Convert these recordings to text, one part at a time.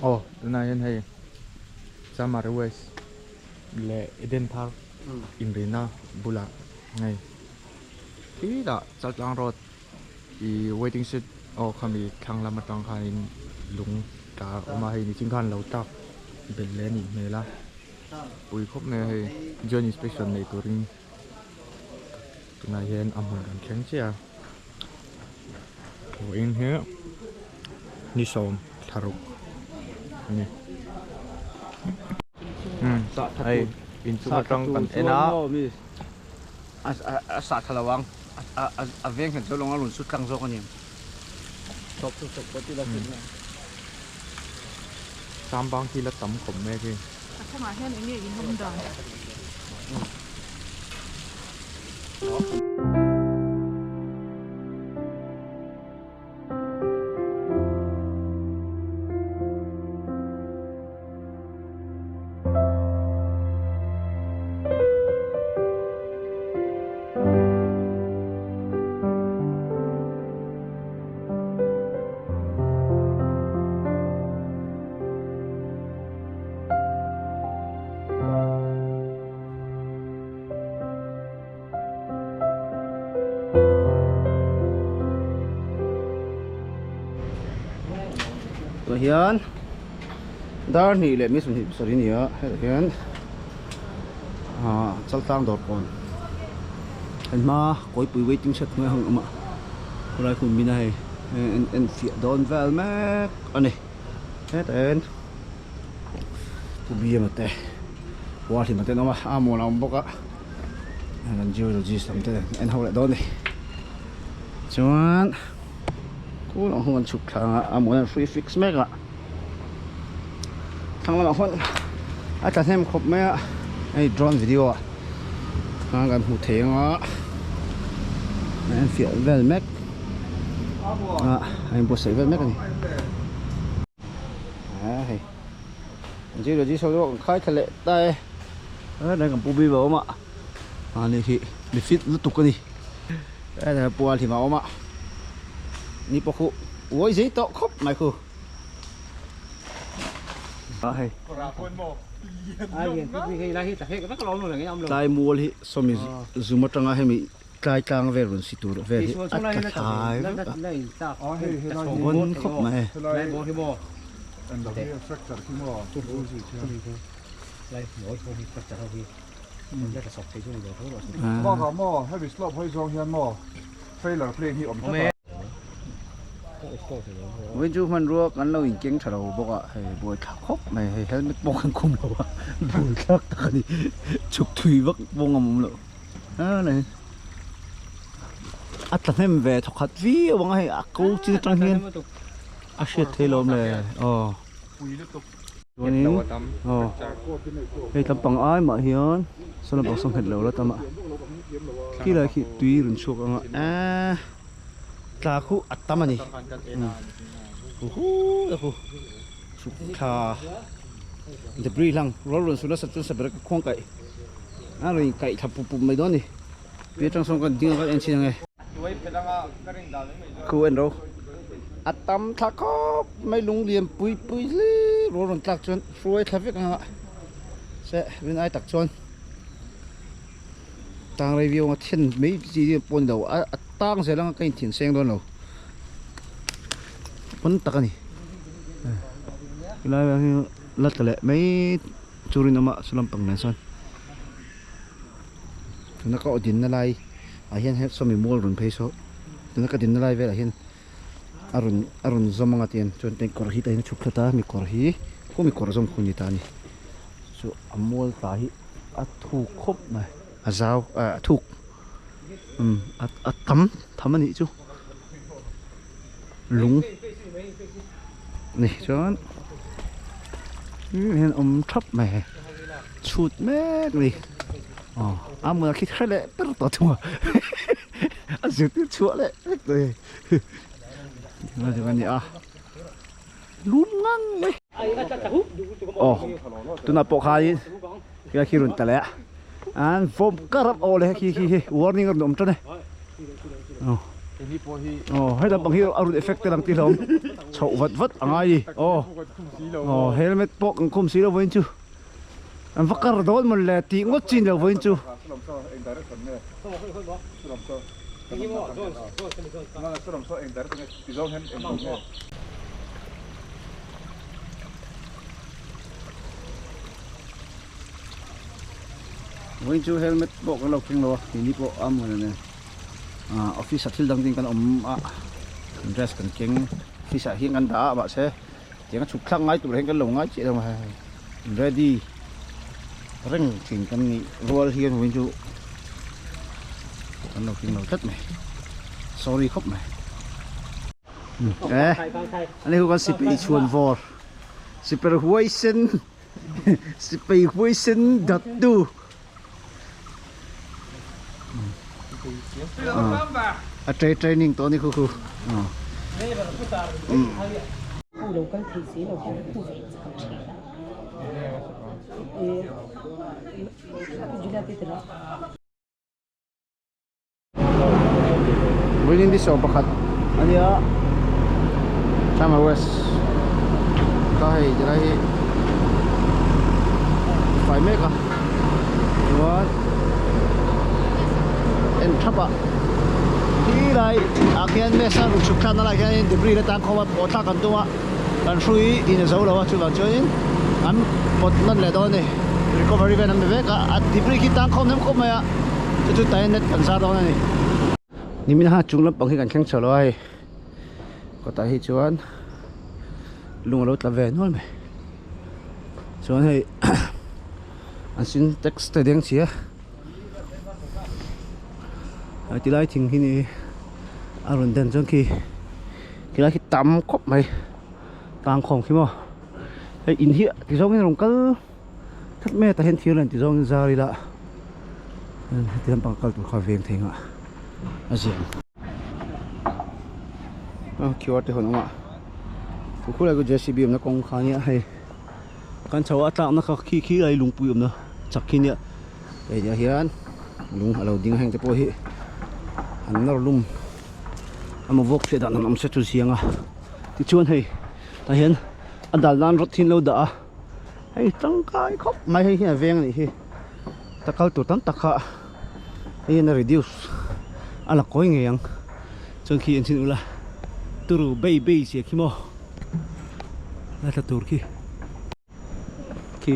Aw tunah hian hei Chamari West leh Eden Thar inrina bulah hei khitah Chaltlang Road ih waiting shed aw khami thlang lam atang khanin lung tla a awm a hei nichin khan lo tlak belh leh a nih hmel a pui khawp mai a hei joint inspection nei turin tunah hian a hmun kan thleng chiah a vawiin hi ni sawm thlaruk a ni umm hei inchung atang kan en a. A sah tha lo ang a veng hian chu lawng a rawn su tlang zawk a ni ang. Chawp chu chawp pawh tila chu. Sambang khi la tam khawp mai khi. A thangah hian eng nge in awm dan? Tah hian dar hnih leh mi sawmhnih pasarih a ni a hetah hian ah chaltlang dawr kawn an hma kawipui waiting shed hnuai ang a awm a khawlai hun min a hei en en fiah dawn vel mek a ni hetah hian pu biama te khua hlima te an awm a a muan a awm bawk a an geologist lam te en ho leh dawn a ni chuan. Kul ang huan chhuk thla a a muan an hrui fix mek a thlang lamah huan a tla hnem khawp mai a hei drone video ah khan kan hmu thei ang a a en fiah vel mek a a inbuatsaih vel mek a ni a hei geologist ho chu an khai thla leh ta e helai kan pu bik a awm a ani hi mi fit lutuk a ni. Heta pual hlim a awm a ni pawh khu uai zei tawh khawp mai khu tlai mual hi sawmi zum atanga hemi tlai tlang vel rawn si tur vel hi a tla thlai vek a bawn khawp mai. Bakah maw hemi slope hawi zawng hian maw trailer plane hi awm tlat a. Vawiin chu hmanrua kan lo inkeng tha lo bawk a, hei buai thlak khawp mai, hei helmet pawh kan khum lo a, buai thlak tak a ni, chhuk thui vak pawh ngam awm lo a ni, a tla hnem ve thawkhat viau ang a hei a ko chin atang hian a hriat theih lo awm le aw. Chuanin aw hei lampang ai mah hian saw lampang saw nghet lo la tam a khilai khi tui rawn chhuak ang a eee tla khu a tam a ni uhu ta khu chhuk thla debris hlang rual rawn su nasa chu nasa ber ka khuang kaih a rawn inkaih thla pup pup mai dawn a ni tui atang sawn kan ding a kan en chhin ang e. Khu en ro a tam thla khawp mai lung lian pui pui hlir rual rawn tlak chuan hruai thla vek ang a se rin ai tak chuan tang rei viau ang a then mai chi pawh a ni lo a tang zel ang a ka inthian seng dawn lo pawn tak a ni helai ah hian la tla leh mai chu rinawm a saw lampang nen sawn. Tuna ka aw dinna lai ah hian he sawmi mual rawn phei saw tuna ka dinna lai velah hian a rawn a rawn zawm anga tihian chuan teng kawr hi tah hian a chhuk thlat a mi kawr hi khumi kawr zawm khu a ni ta a ni chu a mual tla hi a thuk khawp mai a zau ah a thuk umm a tam tham a nih chu lung a ni chuan hian awm thap mai hei. Chhut mek a ni aw a hmunah khi hre leh ber tawh thung a a zirtir chhuah leh vek tawh hei tunah chuan a ni a lum ngang mai aw tunah pawh khanin helai khi rawn ta leh a an vawm kar a aw le khi khi khi warning a rawn awm tan e aw. Aw hei lampang hi a run effect te lang tih hlawm chhoh vat vat a ngai ni aw aw helmet pawh kan khum si lo vawiin chu an va kar dawn mawn le tih ngawt chin lo vawiin chu. Vawiin chu helmet pawh kan lo keng lo a keini pawh a hmun a nen ah office ah thil dang ding kan awm a dress kan keng office ah hian kan dah a mahse tiang a chhuk thlak ngai tur hian kan lo ngai chiah lo a ready reng thin kan nih rual hian vawiin chu kan lo keng lo tlat mai sorry khawp mai eh ani khu kan sipai chhuan vawr siper huaisen. Sipai huaisen dat tu. A tray training tawh ni khu khu. Winning this pakhat ania Chama West ka hei tilai hi fai mek a chuan en thap a khi lai ah khian mesa ruk chhuk thlakna lai khianin debris la tang khawm a pawh thlak kan tum a kan hrui in a zo lo a chuvang chuanin an pawt nawn leh dawn a ni recovery vel an be vek a a debris khi tang khawm hnem khawp mai a. Chu chu tain net kan zar dawn a ni. Nimin ha chung lampang hi kan thleng chho lo a hei kawtah hi chuan lung a lo tla ve nual mai chuan hei an sintex te deng chhia a tilai thing hi ni a rawn den chuan khi tilai khi tam khawp mai tang khawm khi maw hei in hi ti zawngin a rawn kal. That mai atah hian thir len ti zawngin zar ila heti lampang kal tur kha veng thei ngah a ziah ang QR te hawn awm a chu khulai chu JCB awmna kawng kha ania hei kan chho a tlakna kha khi khi lai lungpui awmna chak khi nia hei ah hian lung a lo ding a heng te pawh hi an nawr lum emaw vawk chhiat dan an awm se chu ziang a tichuan hei tah hian a dal nan rawt hi an lo dah a. Hei tangkai khawp mai hei hian a veng anih hi ta kal tur tam tak kha hei hian a reduce a la kawi ngei ang chuan khi en chhin ula turu bei bei chiah khi maw la tla tur khi khi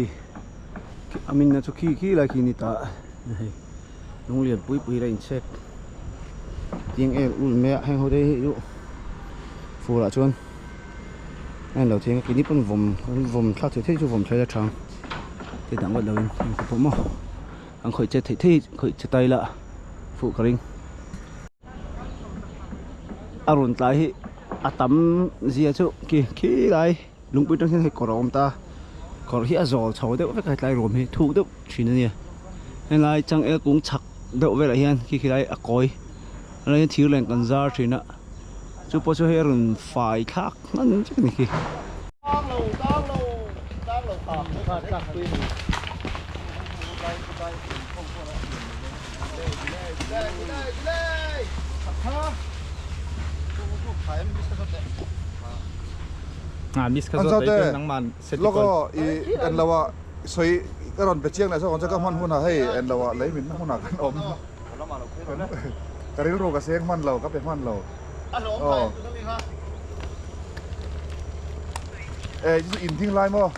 a min na chu khi khi lai khi ni ta hei lung lian pui pui la inchhek tiang el ul mai a heng ho te hi chu fur ah chuan. A en lo thei ang a keini pawn vawm kan vawm thlak theih theih chu vawm thlai la tha ang ti dang ngawt lo in heng te pawh maw an khawih che theih theih khawih che tai la fuh ka ring a rawn tlai hi a tam zia chu khi khi lai lungpui atang hian hei kawr a awm ta kawr hi a zawl chho deuh vek a hetlai ruam hi thuk deuh thin a nia helai changel kung chhak deuh velah hian khi khi lai a kawi helai hian thir len kan zar thin a. Chu pawh chu hei a rawn fai thlak hman vek a ni khi. Logo i en lo a sawi ka rawn pe chiang leh zawk ang che ka hman hunah hei en lo ah lei min na hmunah kan awm. Ka rilru ka seng hman lo, ka pe hman lo. Aw. Eh, chu in ding lai maw?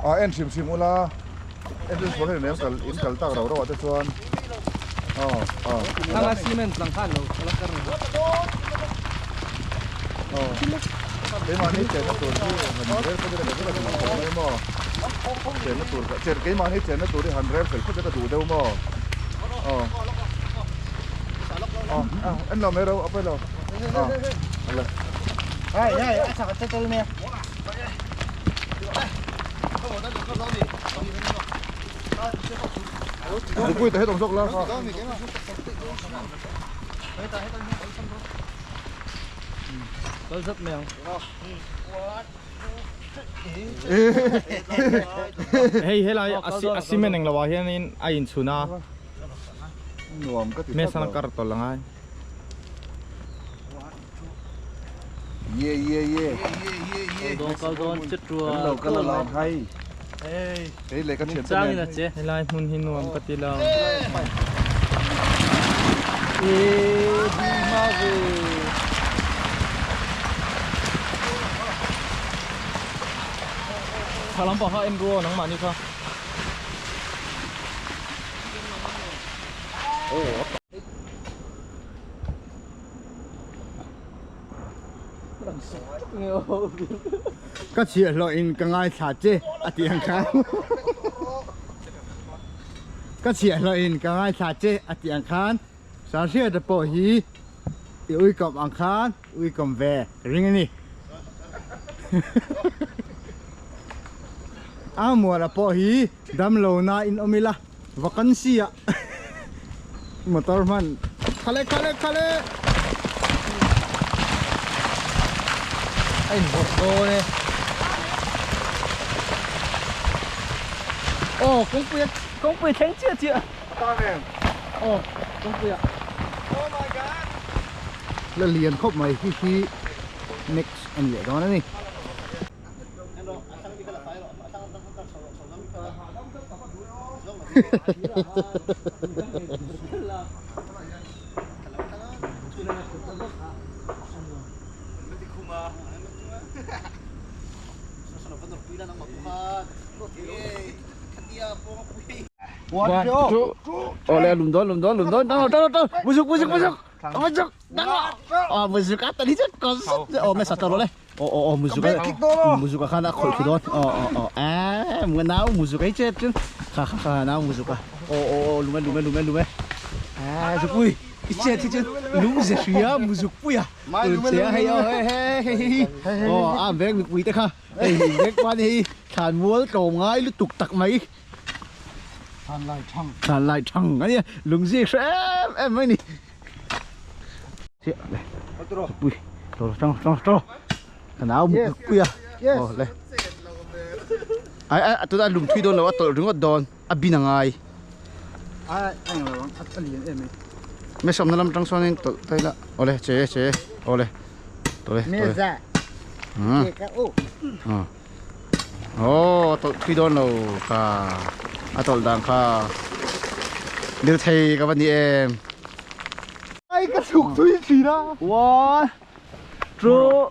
A en hrim hrim ula en chu sual hei kal in kal tak rau rau ah te chuan aw aw thanga cement lang khan lo la kar ni aw keimahni chenna tur hi han rel phawt ila ka duh khawp mai maw chenna tur chen keimahni chenna tur hi han rel fel phawt ila ka duh deuh maw aw aw en lo mai ro a pawi lo aw ala Hei hei a chak a che tel nia. Pui ta hetawng zawk la. Kal zat mai ang. Hei helai a cement eng lovah hianin a inchhun a. Nuam ka ti tlat lo. Kar tawlh a ngai. Ye ye ye. Kal dawn kal dawn che tua. Kan lo kal alawm hei. Hei leh ka thian te nen. Helai hmun hi nuam ka ti lo. Thla lampang kha en ru aw nangmahni kha. Ka chhiahhlawh in ka ngaithla che a tih ang khan Ka chhiahhlawh in ka ngaithla che a tih ang khan Sanhriata pawh hi i uikawm ang khan uikawm ve ka ring a ni. A muala pawh hi damlo na in awm ila vacancy ah motor hman khale khale khale a in vawrh dawn e aw kawngpui a kawngpui thleng chiah chiah aw kawngpui ah la lian khawp mai hi hi next a ni leh dawn a ni. One, two, Ole lùm đó lùm đó lùm đó tao tao tao buzuk buzuk buzuk buzuk tao buzuk á tao đi chết có ờ mày sao tao rồi ờ ờ ờ buzuk á buzuk á khá là khỏi khi đó ờ ờ ờ à người nào buzuk ấy chết chứ khá khá khá nào buzuk á ờ ờ lùm lùm lùm lùm à buzuk ui chết chứ lùm gì à buzuk ui à chế hay ờ hay hay hay ờ à về người quỳ thế kha về qua đi thàn múa cầu ngay lúc tục tặc mấy thàn lại thằng ấy lùng gì em em ấy nè ui rồi trong trong trong thằng nào ui à ờ đây ai ai tôi đã lùng thuy đôn là tôi đứng ở đòn à bin ngay ai anh là anh liền em ấy mấy xong nó làm trăng xoan nên tôi thấy là ole chế chế ole tôi đây tôi dạ ồ tôi thuy đôn rồi cả à tôi đang cả được thầy các bạn đi em ai cái sụp thuy gì đó one two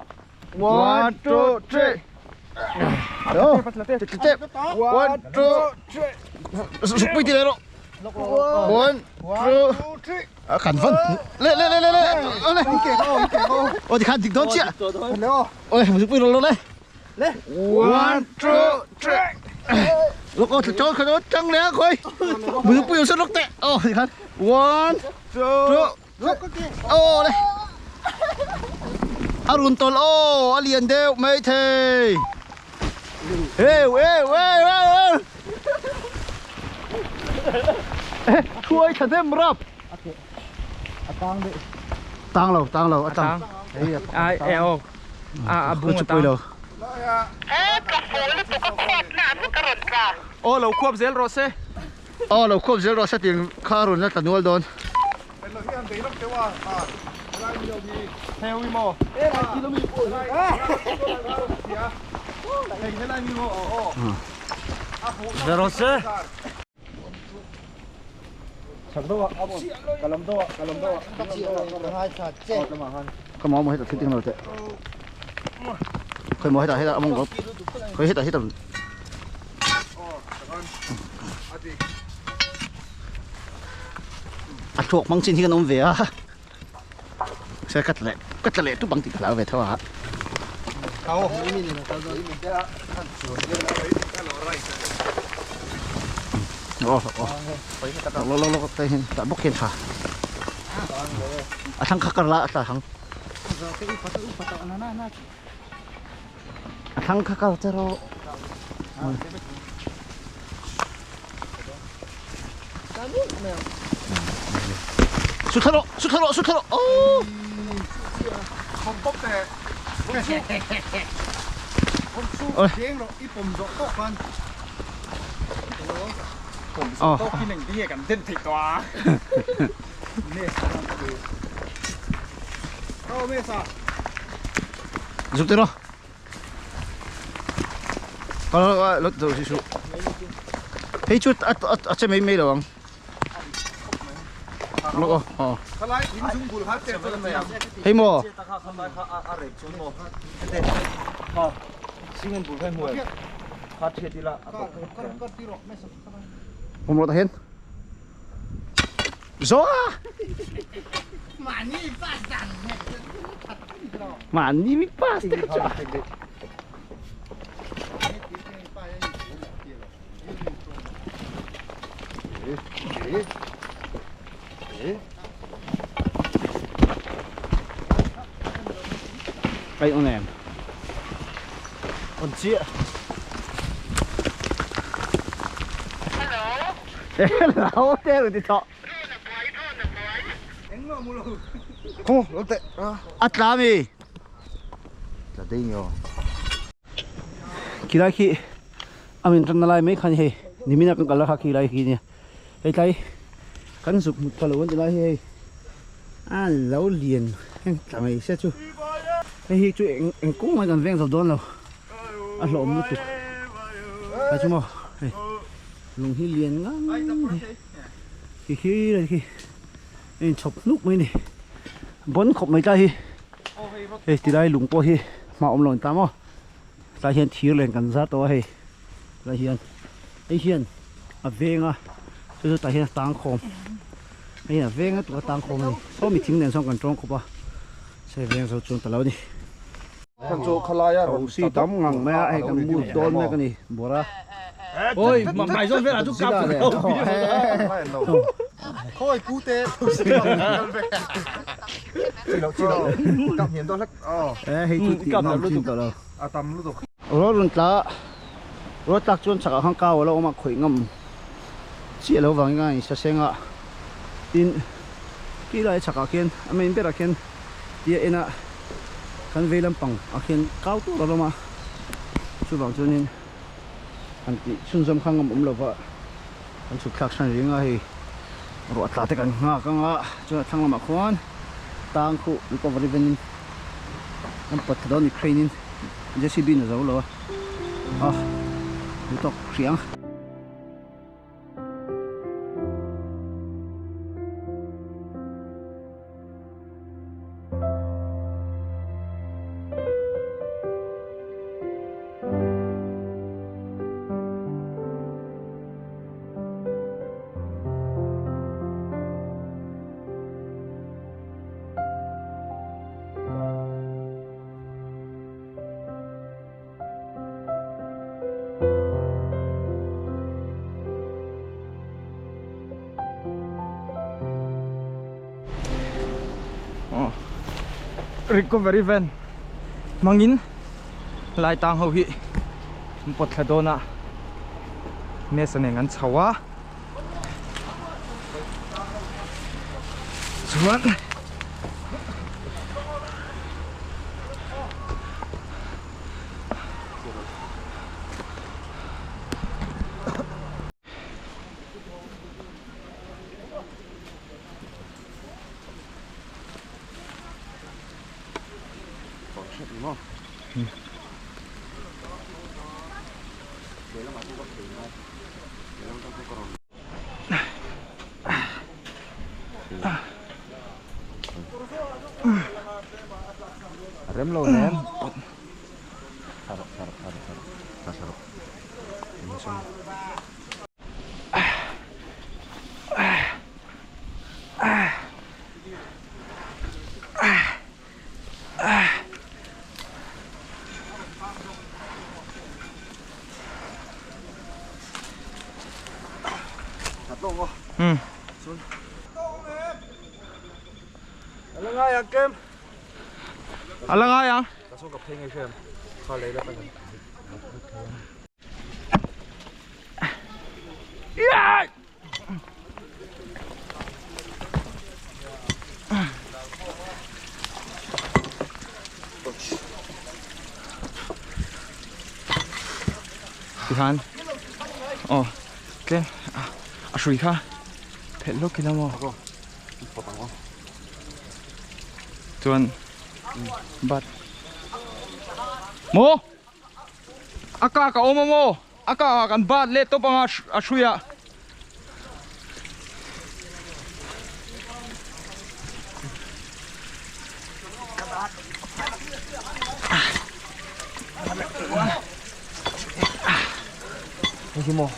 one two three one two three sụp đi rồi one two three à khẩn phân lên lên lên lên lên ôi thì khăn dịch đón chị ạ ôi một chút rồi lên lên one two three lúc ô cho nó trăng lé khôi một chút bây giờ lúc tệ ô thì khăn one two ô đây arun tol ô alien đeo mấy thầy ê ê ê ê thua thật em rap tang lâu tang lâu tang ai eo à bung tang lâu ô lâu khuap zel rose ô lâu khuap zel rose tiền kharun là tận nuôi đón Rose cái món mà hết thịt rồi thế khơi mò hết hết ông có khơi hết hết rồi à chuột măng xin thì nó về á sẽ cắt lại chút bằng thịt lão về thôi hả ồ ồ lo lo lo tay tại bốc hiện hả à thằng khắc là thằng thằng khắc là rồi Su tharo su tharo su tharo oh không bốc tè không su riêng rồi ít bùm rộ tốt con bùm rộ tốt khi mình đi cảm thấy thịt quá giúp tôi đó con lót rồi xíu thấy chút at at at mấy mấy đâu không lót ờ thấy mò không lót hết gió mà ni mi pasta cái chó đây con em con chia hello thế rồi thì thọ không lót tệ ắt làm gì là đi nhiều khi khi amin trong lai mấy khăn he nimina kan kala khi lai khi nè đây đây kan dục một cái lỗ lai he à lâu liền thằng này sẽ chú đây chú anh cũng mà còn ven dầu đón đâu à lộn một chút à chú mò lùng hi liền ngang khi khi này khi anh chụp nút mấy này bốn khop mấy tay hi thì đây lùng po hi mà ông lòn tám ta hiện thiếu lên cần sát to hay là hiện ấy hiện à veng à tôi ta hiện tăng khom ấy là veng á tụi tăng khom này số mình thím đèn xong cần trong khop à xe veng sao chúng ta lâu đi si tắm ngang mẹ hay cái mù đôn mẹ cái này bỏ ra ôi mà mày rồi về là chút cặp thôi cú tê cặp hiểm đó lắc hay chút cặp là lúc đó à tầm lúc rồi rồi ta rồi ta chôn sạc hàng cao là ông mà khởi ngầm chỉ lâu vàng ngay sẽ xem ạ tin khi lại sạc kiên mình biết là kiên tia ena kan về làm bằng à kiên cao tu đó mà chú bảo cho nên anh chị xuân dâm khang ngầm ôm lộc vợ anh chụp khắc sang riêng thì rồi ta thấy cái ngã cái ngã cho thằng làm khoan tang khu recovery bên anh bắt đó ni training JCB nó giàu lo à nó tóc riêng recovery van mangin lai tang ho hi pot thadona me saneng an chawa chuan Rem lâu nè. Sarap, sarap, sarap, sarap. Sarap. Alang ayang. Tikhan aw tlem a hrui kha phelh lawk ila maw chuan bat maw a kak a awm a maw a kak ah kan bat leh tawp anga a hrui ah. Hei hi maw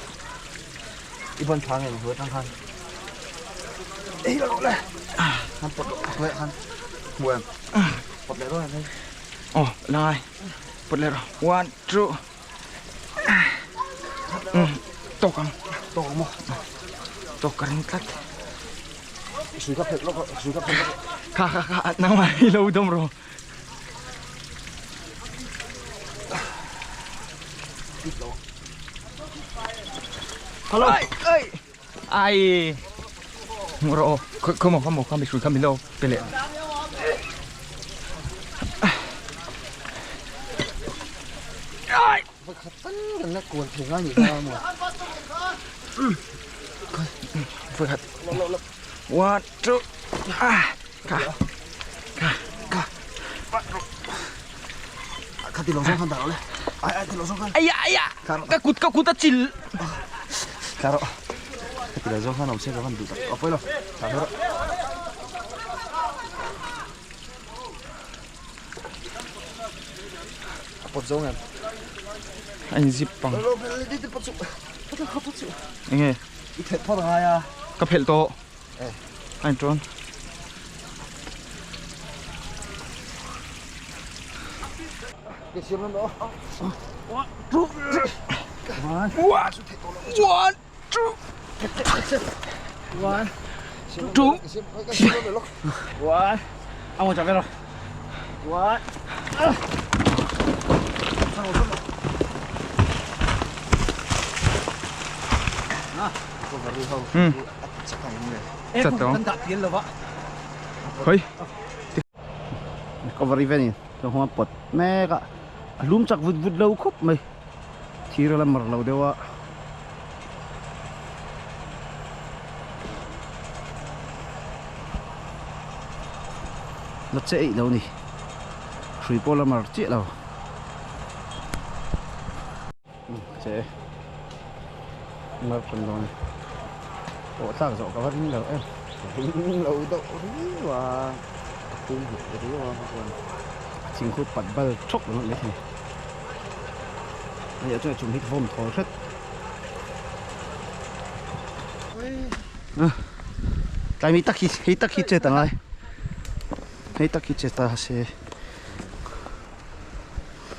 i ban tha nge hnuai atang khan ei la rawh le han pawt rawh hnuai ah khan hmu em pawt leh dawn em hei aw lai pawt leh rawh one two tawk ang tawk ang maw tawk ka ring tlat sui ka phelh lawk sui ka phelh lawk kha kha kha nangmah hi lo dawm rawh Hello. Ai ai ai rawh come on come on come come lo pe leh ai Kan la kuan thei ngai ni kha maw. Vekhat one two ah ka ka ka kha ti lo zawng khan dah rawh le ai ai ti lo zawng khan ai ai ka kut ka kut a chil thla rawh kha ti lo zawng khan awm se ka van duh tak a pawi lo thla rawh a pawt zawng em a in zip pang enge i phelh phawt angai a ka phelh tawh a in tawn One, two, three. One, one, two, one, two, one. Ang mo chakero. One. Chat tawh. Khoi. Recovery vel in chuan huan pawt mek a a hlum chak vut vut lo khawp mai thir a la mar lo deuh a. La che eih lo ni hrui pawh la mar chiah lo che mar tan dawn a ni pawh tlak zawh ka va ring lo em ring lo deuh riau a a pum nghet riau a chuan a thing khu pat bal thawk ringawt mai thei a nih chuan a chung hi vawm thawl hret tlai mi tak hi hei tak hi chet a ngai hei tak hi chet a se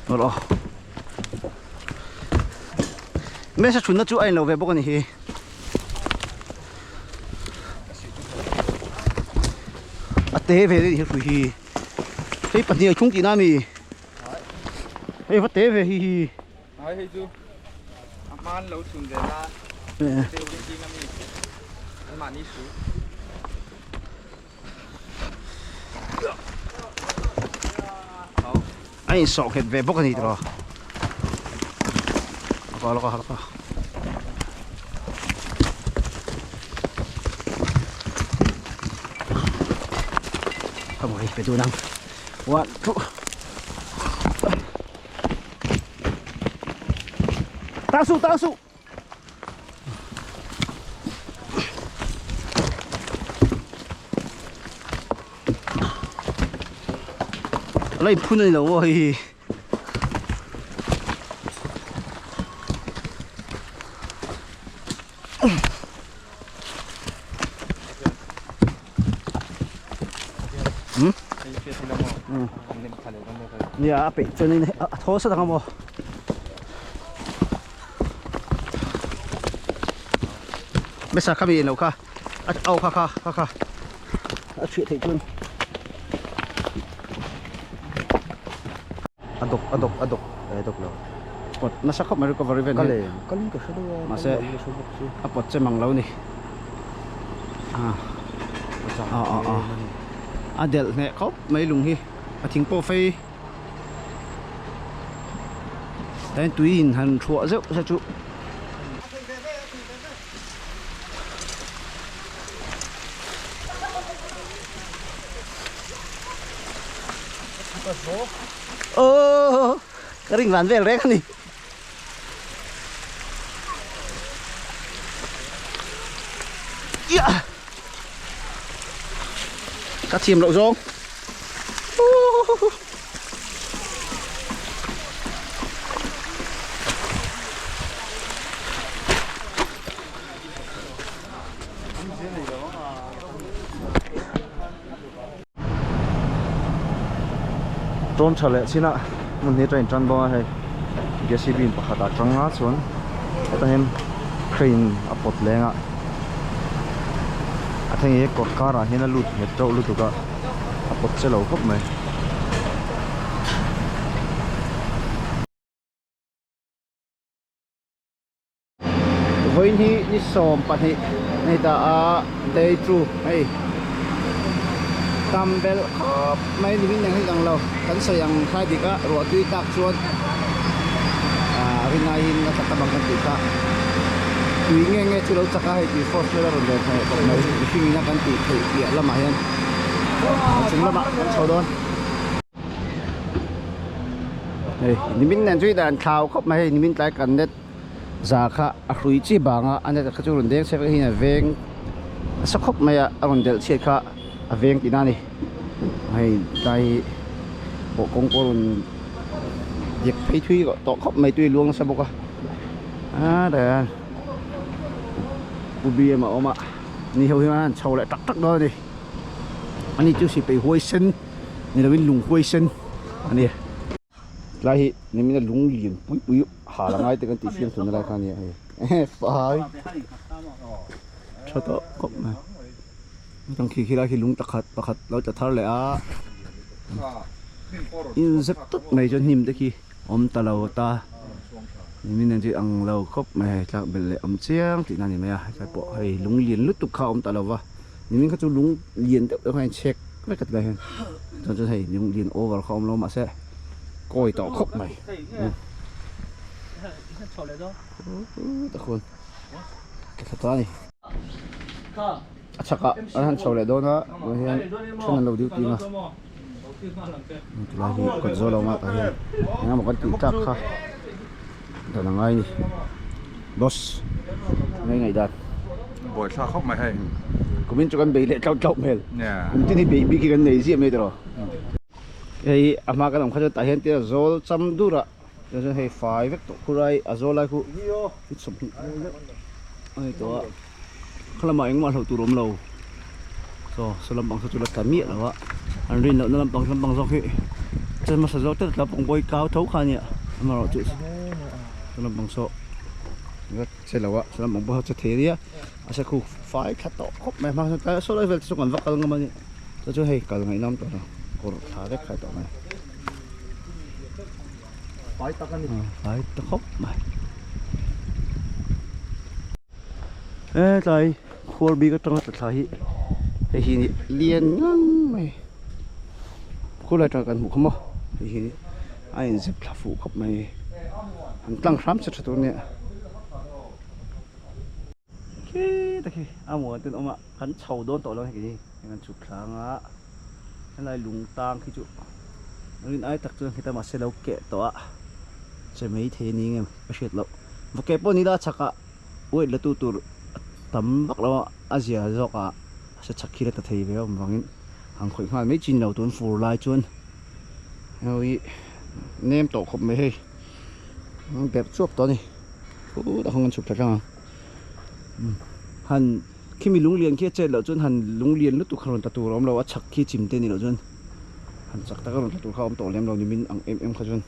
Awh Mesa thunna chu a inlo ve bawk a ni hi. A te ve ni hi hrui hi. Hei pahnih a thlung tihna a mi. Hei va te ve hi hi. Ai hei chu a hman lo chhun ve na deuh in ding a mi. An mahni su. A insawh nghet ve bawk a ni tawh a lawk a lawk a ka mawh hei pe dun ang one two tang suh tang suh. A la inphun a ni lo maw hei hi. Hmm? Nia a peih chuan in a thaw sat ang a maw. Mesa kha mi lo kha a au kha kha kha kha a chhuih theih chuan a dawk a dawk a dawk a dawk lo pawt nasa khawp mai recovery vel ka lem ka lem ka hre deuh a mahse a pawt che mang lo ni a a a a a delh hneh khawp mai lung hi a thing pawh fei. Tain tui in han thuah zeuh se chu. Ơ ka ring van vel reng a ni. Ia Ka thiam loh zawng. Tawn tha leh chin a hmun hi train tan bawk a hei J_C_B in pakhat ah tang a chuan hetah hian crane a pawt leng a a then hi kawt karah hian a lut nghet teuh lutuk a a pawt che lo khawp mai. Vawiin hi ni 12 a ni ta a day two hei tam belh khawp mai ni min eng hi ang lo kan sawi ang khai dik a ruah tui tak chuan ah rinaiin a tla tam ang kan tih kha tui nge nge chu lo chak a hei tui force vel a rawn len thei khawp mai mihring in a kan tih theih piah lamah hian a chung lamah kan chho dawn. Hei nimin nen chu dan thlau khawp mai hei nimin tlai kan net za kha a hrui chi bang a a net kha chu rawn deng chhe vek hian a veng nasa khawp mai a a rawn delh chhiat kha a veng tihna a ni hei tlai hi pawh kawng pawh a rawn dek phei thui tawh khawp mai tui a luang nasa bawk a a tah hian pu bm a awm a ni ho hian an chho leh tak tak dawn a ni ani chu sipai huaisen. Ni lovin lung huaisen a ni. Tlai hi nimina lung lian pui pui hal a ngai te kan tih fiam thun lai kha a ni a hei fai tha tawh khawp mai. Kan khi khi lai khi lung takhat pakhat lo tla thar leh a inzep tawp mai chuan hnim te khi awm ta lo ta nimina chu ang lo khawp mai hei tlak belh leh awm chiang tihna a ni mai a hetlai pawh hei lung lian lutuk kha a awm ta lo va. Nimin kha chu lung lian deuh deuh kha a inchhek vek a ti lai hian chuan chuan hei lung lian over kha a awm lo mahse kawi tawh khawp mai takhuan ka thla ta a ni a chhakah an han chho leh dawn a tunah hian then an lo duty ang a tilai hi kawt zawl a awm a tah hian eng emaw kan tih tak kha dan a ngai a ni boss ngai ngaih dan. Buaithlak khawp mai hei. Kumin chu kan bei leh tlauh tlauh hmel. Kum tin hi bei bik hi kan nei ziah mai tiraw. Hei a hma kan awm kha chuan tah hian tia zawl cham dur a chuan chuan hei fai vek tawh khur ai a zawl lai khu i chawhmeh vel deuh a ni tawh a kha lamah engmah hlauh tur a awm lo saw saw lampang saw chu la tla miah lo a an rin lohna lampang lampang zawk hi chuan hmasa zawk te tla pawng bawi kau tho kha a nia amaherawhchu saw lampang saw. Che lo a chuan bawng pawh che thei ania a se khu fai thla tawh khawp mai hma chuan tlai saw lai vel te chu kan va kal ngam a ni chu chu hei kal ngaih nam tawh lo kawr thla vek khai tawh mai fai tak a ni fai ta khawp mai e tlai khuar bik atanga tla thla hi hei hi lian ngang mai khulai atang kan hmuh kha maw hei hi a inzep thla fuh khawp mai an tlang hram che tha tur nia khi ta khi a muan ten awm a kan chho dawn tawh lo hei hi kan chhuk thla anga helai lung tang khi chu rin ai tak chuan khita mahse lo keh tawh a che mai thei a ni ngem ka hriat loh va keh pawh ni la chhakah weight la tu tur a tam vak lo a a zia zawk ah a se chhak khi la ta thei ve awm vangin han khawih nghal mai chin lo tun fur lai chuan. Hei nem tawh khawp mai hei berh chuak tawh a ni khutah khan kan chhuk thla tlang ang han khimi lunglian khi a chet loh chuan han lunglian lutuk kha rawn tla tur a awm lo a chhak khi chim te ni loh chuan han chak tak a rawn tla tur kha a awm tawh lem lo nimin ang em em kha chuan.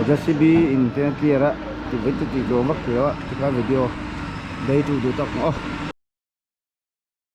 JCB in te a clear a ti vek chu tih tur vak thei lo a tikhan video day two duh tak ang aw.